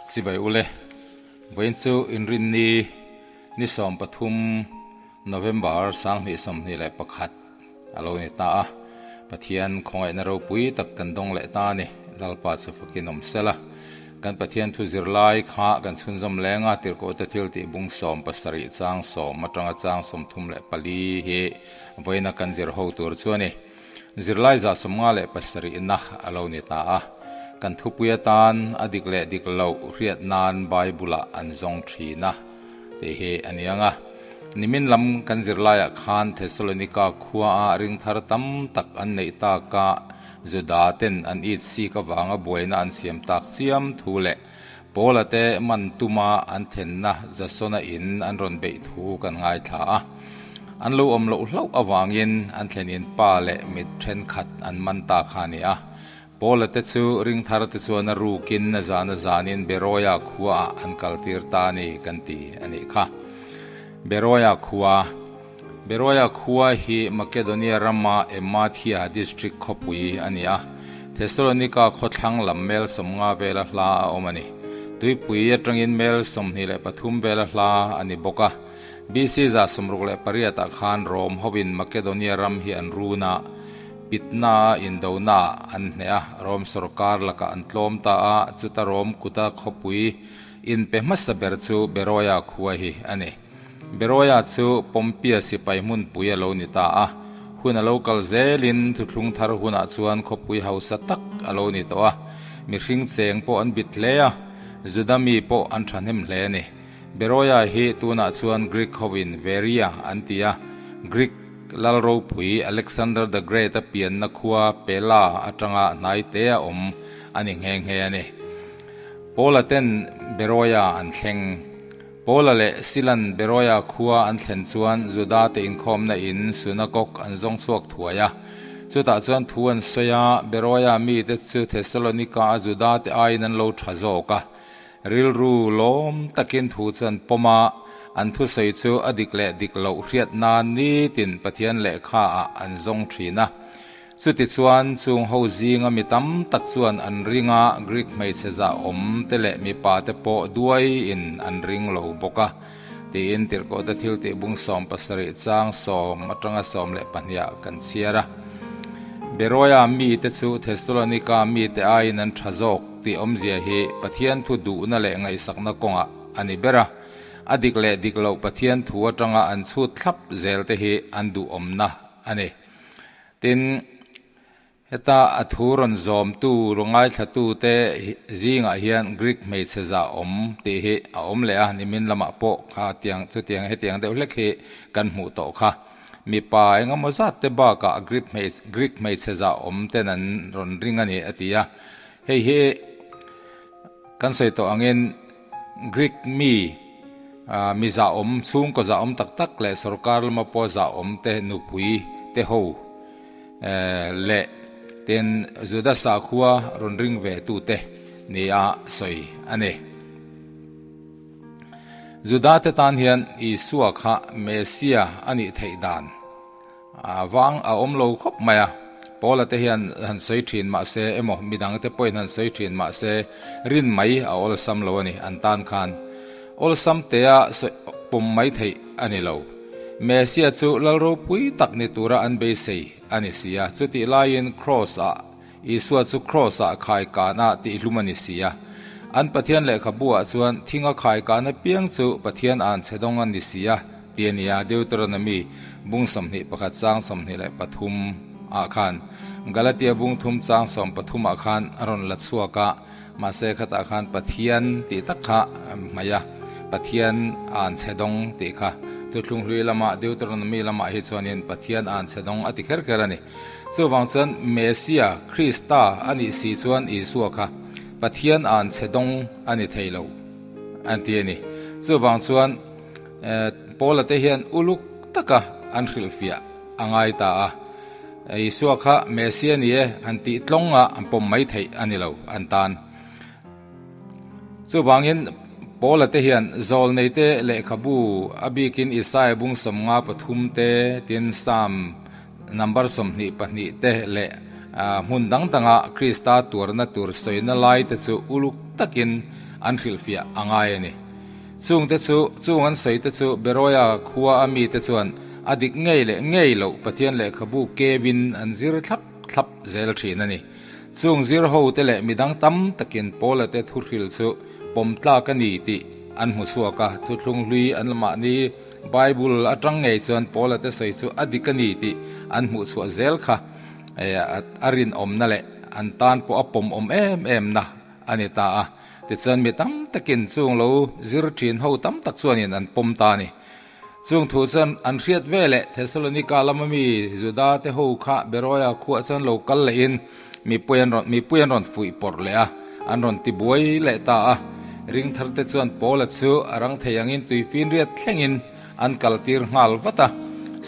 Chibai ule, vawiin chu Inrinni ni 13 November 2021 a lo ni ta a, Pathian khawngaihna ropui tak kan dawng leh ta a ni, Lalpa chu fakin awm sela. Kan Pathian thu zirlai kha kan chhunzawm leng a, Tirhkohte thil tih bung 17 chang 7 atanga chang 34 hi vawiina kan zir ho tur chu a ni. Zirlai 57 na a lo ni ta a, kan thupui atan a dik leh dik loh hriat nan Bible-ah an zawng thin a tih hi a ni ang a. Nimin lam kan zirlaiah khan Thessalonika khuaah ringthar tam tak an neih taka Juda ten an it sik avanga buaina an siam tak chiam thu leh Paula te man tuma an thenna Jasona in an rawn beih thu kan ngaithla a. An lo awm loh hlauh avangin an thlen in pa leh mit thenkhat an man ta kha a ni a. Paula te chu ringthar te chuan a rukin a zan a zanin Beroia khuaah an kaltir ta a ni kan ti a nih kha. Beroia khua Beroia khua hi Makedonia rama Emathia district khawpui a ni a. Thessalonika khawthlang lam mel 50 vela hla a awm a ni. Tuipui atangin mel 23 vela hla a ni bawk a. BC 68 ah khan Rom hovin Makedonia ram hi an run a, pitna a indona ah an hneh a, Rom sorkar lakah an tlawm ta a, chuta Rom kuta khawpui inpe hmasa ber chu Beroia khua hi a ni. Beroia chu Pompia sipai hmunpui a lo ni ta a, hun a lo kal zelin thuthlung thar hunah chuan khawpui hausa tak a lo ni tawh a, mihring cheng pawh an bit hle a, Juda mi pawh an thahnem hle a ni. Beroia hi tunah chuan Greek hovin Veria an ti a, Greek lal ropui Alexander the Great a pianna khua Pella atanga hnaite a awm a ni nghe nghe a ni. Paula ten Beroia an thleng. Paula leh Silan Beroia khua an thlen chuan Juda te inkhawmna in sunakok an zawng chhuak thuai a. Chutah chuan thu an sawi a, Beroia mite chu Thessalonika a Juda te aiin an lo tha zawk a. Rilru lawm takin thu chu an pawm a, an thusawi chu a dik leh dik loh hriat nan nitin Pathian lehkha ah an zawng thin a. Chutichuan chung ho zinga mi tam tak chuan an ring a, Greek hmeichhe zah awm te leh mipa te pawh duai in an ring lo bawk a, tiin Tirhkohte thiltih bung 17 chang 7 atanga 12 ah kan chhiar a. Beroia mite chu Thessalonika mite aiin an tha zawk. Tih awmzia hi Pathian thu duhna leh ngaihsakna kawngah a ni ber a, a dik leh dik loh Pathian thu atanga an chhut thlap zel te hi an duhawmna a ni. Tin, heta a thu rawn zawmtu, rawn ngaithlatu te zingah hian Greek hmeichhe zah awm tih hi a awm leh a, nimin lamah pawh kha tiang chutiang hetiang deuh hlek hi kan hmuh tawh kha. Mipa engemaw zat te bakah Greek hmeichhe zah awm ten an rawn ring a ni a ti a. Hei hi kan sawi tawh angin Greek mi mi zahawm, chhungkaw zahawm tak tak leh sorkar lama pawh zahawm te nupui te ho leh tin Juda sakhua rawn ring ve tute nia sawi a ni. Juda te tan hian Isua kha Messia a nih theih dan A vang a awm lo khawp mai a, Paula te hian han sawi thin mah se emaw midang te pawhin han sawi thin mah se rin mai a awlsam lo a ni an tan khan. Awlsam tea sawi pawm mai theih a ni lo. Messia chu lal ropui tak ni tura an beisei a ni si a, chutih laiin Kraws ah Isua chu Kraws ah khai kan ah tihhlum a ni si a. An Pathian lehkhabu ah chuan thinga khai kan apiang chu Pathian an chhe dawng a ni si a. Ti a ni a, Deuteronomy bung 21 chang 23 ah khan Galatia bung 3 chang 13 ah khan a rawn la chhuak a, mahse khatah khan Pathian tih tak kha hmaih a, Pathian an chhe dawng tih kha Thuthlung hlui lamah Deuteronomy lamah hi chuanin Pathian an chhe dawng a ti kher kher a ni. Chuvang chuan Messia, Krista a nih si chuan Isua kha Pathian an chhe dawng a ni thei lo an ti a ni. Chuvang chuan Paula te hian uluk taka an hrilhfiah a ngai ta a, Isua kha Messia ni e an tih tlawng a an pawm mai theih a ni lo an tan. Chuvangin Paula te hian zawlnei te lehkhabu a bikin Isaia bung 53 te tin Psalm number 22 te leh hmun dang danga Krista tuarna tur sawina lai te chu uluk takin an hrilhfiah a ngai a ni. Chungte chu, chung an sawi te chu Beroia khua a mite chuan a dik ngei leh ngei loh Pathian lehkhabu kevin an zir thlap thlap zel thin a ni. Chung zir ho te leh midang tam takin Paula te thuhril chu pawm tlak a ni tih an hmu chhuak a, thuthlung hlui an mahni Bible atang ngei chuan Paula te sawi chu a dik a ni tih an hmuh chhuah zel kha a rinawmna leh an tan pawh a pawmawm em em na a ni ta a. Tichuan mi tam takin chung lo zir thin ho tam tak chuanin an pawm ta a ni. Chung thu chuan an hriat ve leh Thesalonika lama mi Juda te ho kha Beroia khuah chuan lo kal lehin mipui an rawn mipui an rawn fuih pawrh leh a, an rawn ti buai leh ta a. Ringthar te chuan Paula chu a rang thei angin tuifinriat thlengin an kaltir nghal vat a,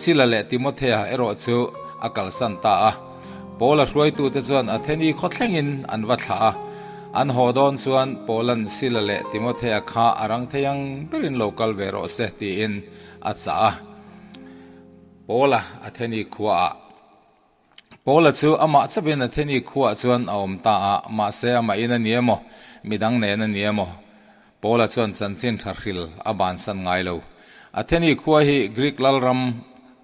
Sila leh Timothea erawh chu a kalsan ta a. Paula hruaitute chuan Atheni khaw thlengin an va thlah a. An haw dawn chuan Paula'n Sila leh Timothea kha a rang thei ang berin lo kal ve rawh se tiin a chah a. Paula Atheni khuaah Paula chu amah chauhin Atheni khuaah chuan a awm ta a, mahse amahin a ni emaw, midang nen a ni emaw, Paula chuan chanchin tha hril a bansan ngai lo. Atheni khua hi Greek lalram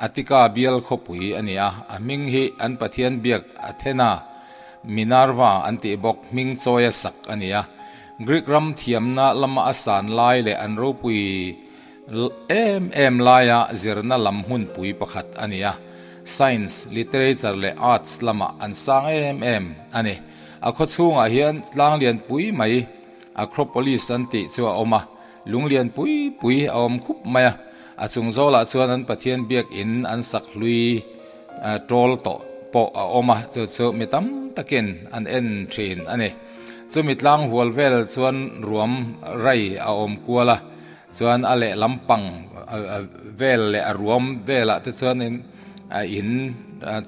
Attica bial khawpui a ni a, a hming hi an pathian biak Athena, Minerva an tih bawk hming chawia sak a ni a. Greek ram thiamna lama a san lai leh an ropui em em laia zirna lam hmunpui pakhat a ni a. Science, literature leh arts lamah an sang em em a ni. A khaw chhungah hian tlang lianpui mai Acropolis an tih chu a awm a, lung lian pui pui a awm khup mai a, a chung zawlah chuan an Pathian biakin an sak hlui tawl tawh pawh a awm a, chu chu mi tam takin an en thin a ni. Chumi tlang hual vel chuan ruam rai a awm kual a, chuan a lehlam pang vel leh a ruam velah te chuanin a in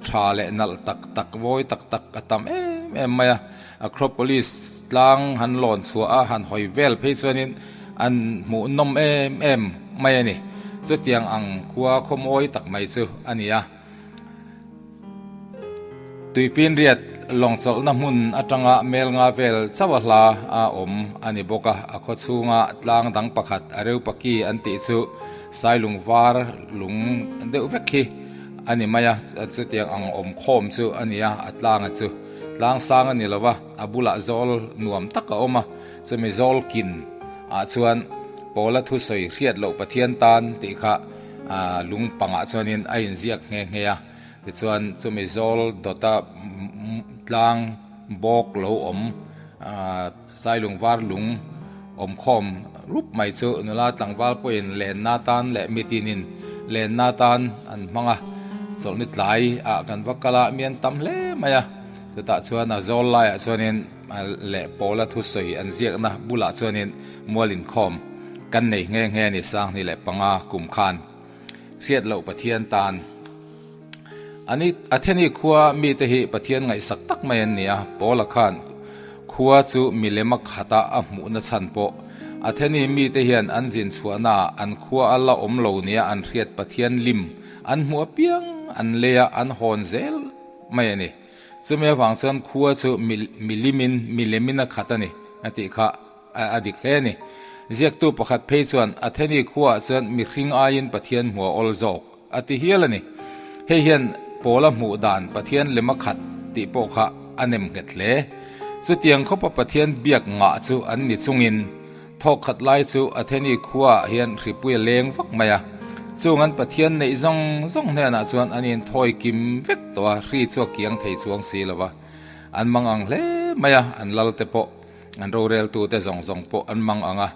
tha leh nalh tak tak mawi tak tak a tam em em mai a. Acropolis tlang han lawn chhuah a, han hawi vel phei chuanin an hmuh nawm em em mai a ni. Chutiang ang khua khawmawi tak mai chu a ni a. Tuifinriat lawng chawlhna hmun atanga mel nga vel chauh a hla a awm a ni bawk a. A khaw chhunga tlang dang pakhat Areopagi an tih chu Sailung var lung deuh vek hi a ni mai a, chutiang ang awm khawm chu a ni a, a tlanga chu. Tlang sang a ni lo va, a bulah zawl nuam tak a awm a, chumi zawl kin ah chuan Paula thusawi hriat loh Pathian tan tih kha lung pangah chuanin a inziak nghe nghe a, tichuan chumi zawl dawta tlang bawk lo awm Sailung var lung awmkhawm rup mai chu nula tlangval pawhin lenna tan leh mitinin lenna tan an hmang a, chawlhni tlai ah kan va kal a, mi an tam hle mai a, chutah chuan a zawl laiah chuanin leh pawla thusawi an ziakna bulah chuanin mual inkhawm kan nei nghe nghe a ni 2005 kum khan hriat loh Pathian tan. Ani Atheni khua mite hi Pathian ngaihsak tak mai an ni a, Paula khan khua chu milema khata a hmuhna chhan pawh Atheni mite hian an zin chhuahnaah an khua a la awm lo nia an hriat Pathian lim an hmuh apiang an lei a an hawn zel mai a ni. Chumi avang chuan khua chu milimin milemin a khat a ni a tih kha. A dik hle a ni. Ziaktu pakhat phei chuan Atheni khuaah chuan mihring aiin Pathian hmu a awl zawk a ti hial a ni. Hei hian Paula hmuh dan Pathian lem a khat tih pawh kha a nem nghet hle. Chutiang khawpa Pathian biak ngah chu an ni chungin thawk khat lai chu Atheni khuaah hian hripui a leng vak mai a. Chung an Pathian neih zawng zawng hnenah chuan an inthawi kim vek tawh a, hri chu a kiang thei chuang si lo va. An mang ang hle mai a, an lalte pawh. An roreltute zawng zawng pawh an mang ang a.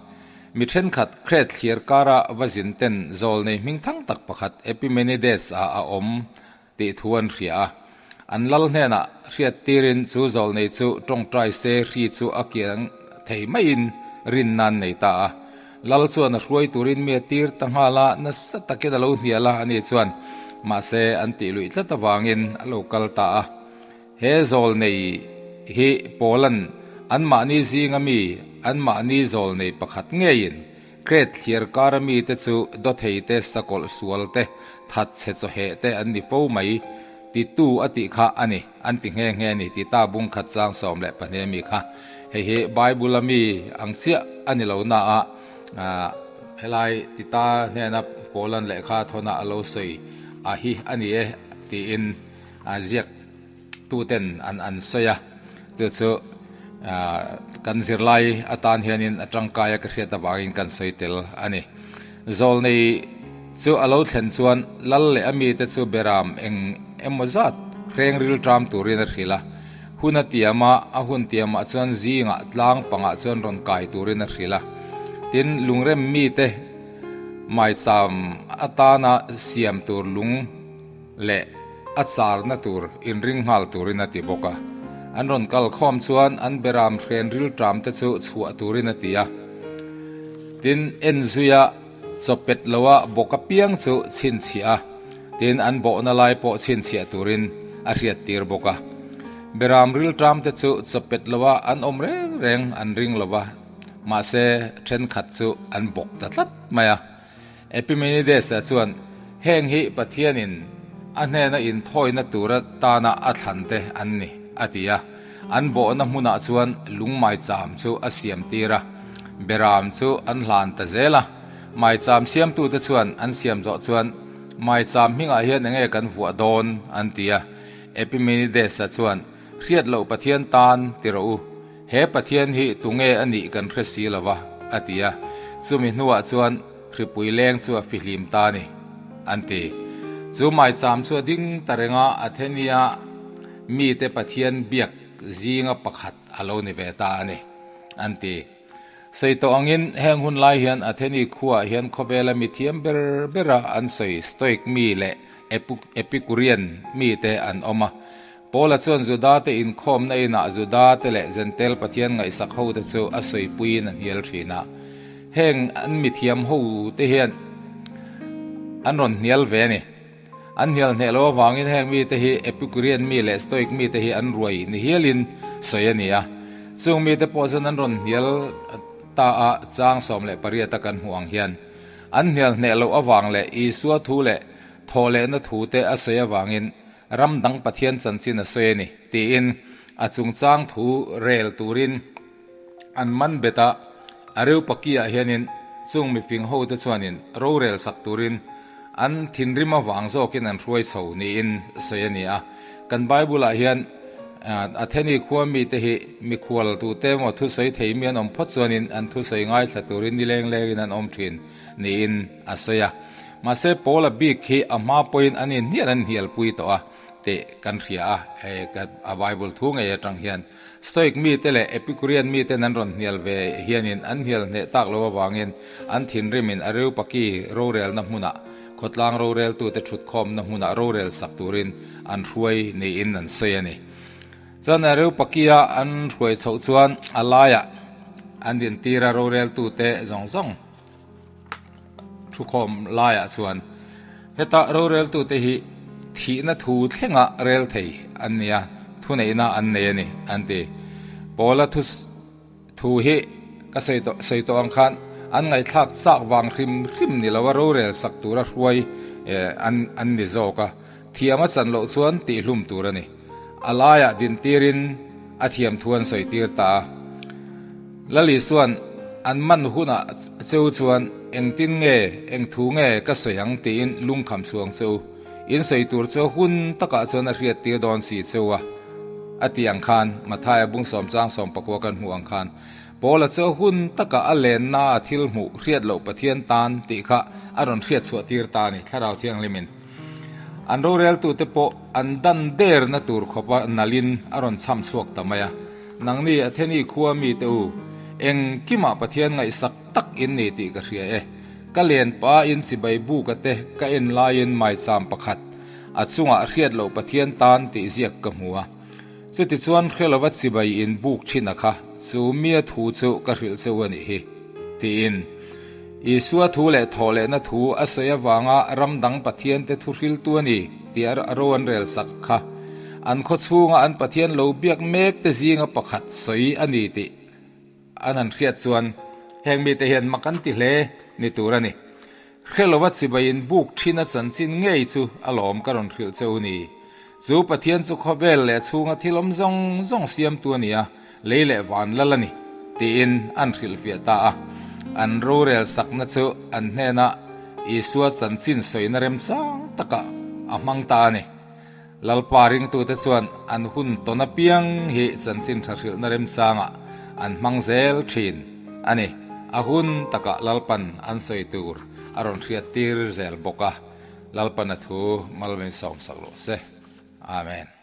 Mi thenkhat Crete thlir kara va zin ten zawl nei hming thang tak pakhat Epimenides ah a awm tih thu an hria a. An lal hnenah hriat tirin chu zawl nei chu tawngtai se hri chu a kiang thei maiin rinna an nei ta a. Lal chuan a hruai turin mi a tir ta nghal a, nasa takin a lo hnial a, ani chuan mahse an tih luih tlat avangin a lo kal ta a. He zawlnei hi Paula'n anmahni zinga mi, anmahni zawlnei pakhat ngeiin Crete thliar kara mite chu dawthei te, sakawlh sual te, thatchhe chawheh te an ni fo mai titu a tih kha a ni, an ti nghe nghe a ni, ti ta bung khat chang 12 ami kha. Hei hi Bible a mi ang chiah a ni lo na a, helai Tita hnena Paulan lehkha thawnah a lo sawi a hi a ni e tiin a ziak tuten an an sawi a, chu chu kan zirlai atan hianin a tangkaia ka hriat avangin kan sawi tel a ni. Zawlnei chu a lo thlen chuan lal leh a mite chu beram eng emaw zat hreng rilṭam turin a hrilh a, hun a tiam a, a hun tiamah chuan zingah tlang pangah chuan rawn kai turin a hrilh a. Tin, lungrem mite maicham atana siam tur lung leh a charna tur inring nghal turin a ti bawk a. An rawn kal khawm chuan an beram hren rilṭam te chu chhuah turin a ti a. Tin, en zuia chawpet loa bawk apiang chu chhinchhiah a, tin an bawhna lai pawh chhinchhiah turin a hriattir bawk a. Beram rilṭam te chu chawpet loa an awm reng reng an ring lo va, mahse thenkhat chu an bawk ta tlat mai a. Epimenides-a chuan, Heng hi Pathianin a hnena inthawina tur atana a thlante an ni, a ti a. An bawhna hmunah chuan lung maicham chu a siamtir a, beram chu an hlan ta zel a. Maicham siamtute chuan an siam zawh chuan, Maicham hmingah hian enge kan vuah dawn? an ti a. Epimenides-a chuan, Hriat loh Pathian tan ti rawh u. He Pathian hi tunge a nih kan hre si lo va, a ti a. Chumi hnuah chuan hripui leng chu a fihlim ta a ni, an ti. Chu maicham chu a ding ta reng a, Athenia mite Pathian biak zinga pakhat a lo ni ve ta a ni, an ti. Sawi tawh angin heng hun lai hian Atheni khuaah hian khawvela mithiam ber bera an sawi Stoic mi leh Epicurean mite an awm a. Paula chuan Judate inkhawmna inah Judate leh Jentail Pathian ngaihsak hote chu a sawipuiin a hnial thin a. Heng an mithiam hote hian an rawn hnial ve a ni. An hnial hneh lo avangin heng mite hi Epicurean mi leh Stoic mite hi an ruai ni hialin sawi a ni a. Chung mite pawh chuan an rawn hnial ta a, chang 18 a kan hmuh ang hian an hnial hneh loh avang leh Isua thu leh thawhlehna thute a sawi avangin Ram dang Pathian chanchin a sawi a ni, tiin a chungchang thu rel turin an man bet a. Areopagi-ah hianin chung mifing hote chuanin rorel sak turin an thinrim avang zawkin an hruai chho niin sawi a ni a. Kan Bible-ah hian Atheni khua mite hi mikhual tute emaw thusawi thei mi an awm phawt chuanin an thusawi ngaithla turin nileng lengin an awm thin niin a sawi a. Mahse Paula bik hi a hma pawhin an inhnial an hnialpui tawh a tih kan hria a, hei a Bible thu ngei atang hian. Stoic mite leh Epicurean miten an rawn hnial ve hianin an hnial hneh tak lo avangin an thinrimin Areopagi rorelna hmunah khawtlang roreltute thutkhawmna hmunah rorel sak turin an hruai niin an sawi a ni. Chuan Areopagi-a an hruai chhoh chuan a laiah an dintir a roreltute zawng zawng. Thukhawm laiah chuan heta roreltute hi thihna thu thlenga rel thei an ni a, thuneihna an nei a ni an ti. Paula thu thu hi ka sawi tawh sawi tawh ang khan an ngaihthlak chak vang hrim hrim ni lova rorel sak tura hruai an an ni zawk a, thiam a chan loh chuan tihhlum tur a ni. A laiah dintirin a thiam thu an sawi tir ta a. Lali chuan an man hunah cheu chuan engtin nge, eng thu nge ka sawi ang tiin lungkham chhuang che u. In sawi tur chu hun takah chuan a hriat tir dawn si cheu a, a ti ang khan Mathaia bung sawmchang sawmpakua kan hmuh ang khan Paula chu hun takah a lenna a thil hmuh hriat loh Pathian tan tih kha a rawn hriat chhuah tir ta a ni, Thlarau Thianghlimin. An roreltute pawh an dan derna tur khawpa nalhin a rawn chham chhuak ta mai a. Nangni Atheni khua mite u, engkimah Pathian ngaihsak tak in ni tih ka hria e. Ka len pain chibai buka te ka en laiin maicham pakhat a chungah hriat loh Pathian tan tih ziak ka hmu a. Chutichuan hre lova chibai in buk thin a kha, chu mia thu chu ka hrilh cheu a nih hi, tiin. Isua thu leh thawhlehna thu a sawi avanga ram dang Pathiante thu hriltu a ni tih a ro an rel sak kha. An khaw chhunga an Pathian lo biak mek te zinga pakhat sawi a ni tih an han hriat chuan heng mite hian mak an ti hle ni tur a ni. Hre lova chibaiin buk thin a chanchin ngei chu a lawm ka rawn hrilh che u ni. Chu Pathian chu khawvel leh chhunga thil awm zawng zawng siamtu a ni a. Lei leh van lal a ni, tiin an hrilhfiah ta a. An rorel sakna chu an hnenah Isua chanchin sawina remchang takah a hmang ta a ni. Lalpa ringtute chuan an hun tawn apiang hi chanchin tha hrilhna remchangah an hmang zel thin a ni. A hun takah Lalpan an sawi tur a rawn hriattir zel bawk a. Lalpan a thu mal min sawmsak rawh se. Amen.